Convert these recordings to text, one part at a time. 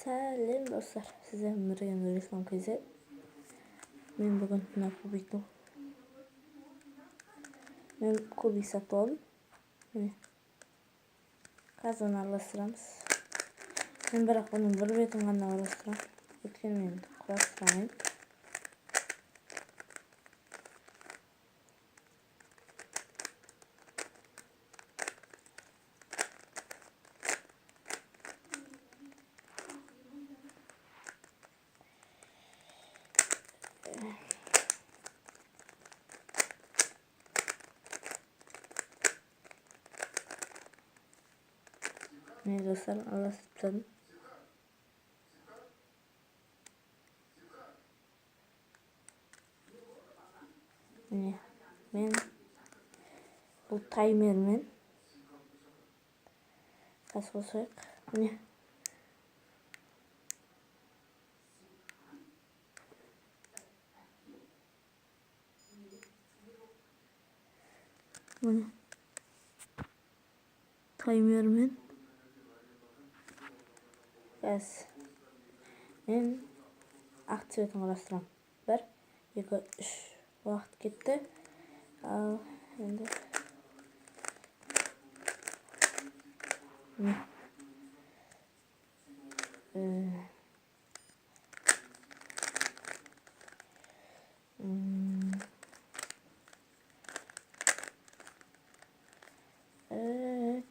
Сәлем, достар! Сіздермен бірге Нұрислам KZ. Мен бүгін мына кубиктің, мен кубик сатып алдым. Міне, қазір оны араластырамыз. Мен бірақ бұның бір бетін ғана араластырамын, өйткені мен құрастыра алмаймын. Міне, достар, араластырып тастадым. Міне, мен бұл таймермен қазір қосайық. Міне, міне, таймермен қазір мен ақ цветін құрастырамын. Бір, екі, үш, уақыт кетті. Ал енді, міне,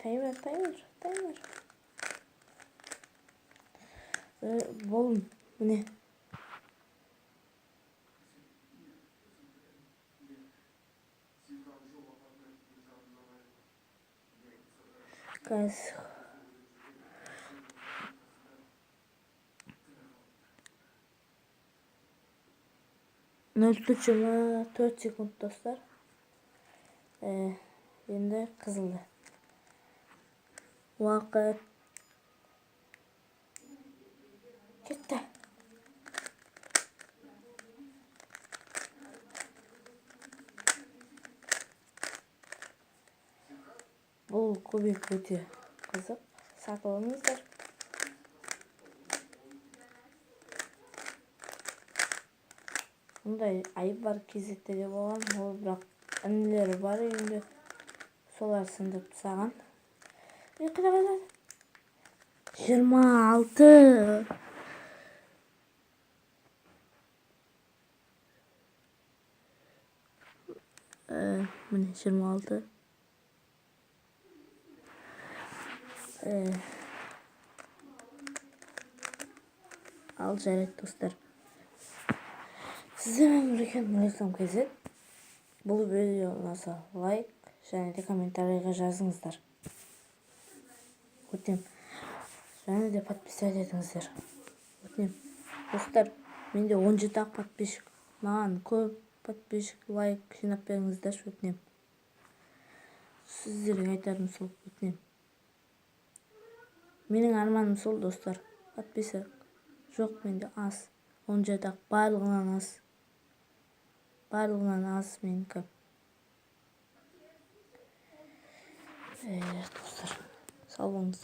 таймер, таймер, таймер. Болым, міне. Қазір 0,24 секунд, достар. Енді қызылды. Уақыт кетті. Бұл кубик өте қызық, сатып алыңыздар. Мұндай Айбар KZ-те де болған ол, бірақ інілері бар үйінде, солар сындырып тастаған. Ей, қайда, қайда? 26. Міне, 26. Ал жарайды, достар, сіздермен бірге Нұрислам KZ. Бұл видео ұнаса, лайк және де комментарийға жазыңыздар, өтінемін. Және де подписать етіңіздер, өтінемін. Достар, менде 17 ақ подписчик. Маған көп подписчик, лайк жинап беріңіздерші, өтінемін. Сіздерге айтарым сол, өтінемін. Менің арманым сол, достар. Подписчик жоқ менде, аз, 17 ақ. Барлығынан аз, барлығынан аз менікі. Достар, сау болыңыздар.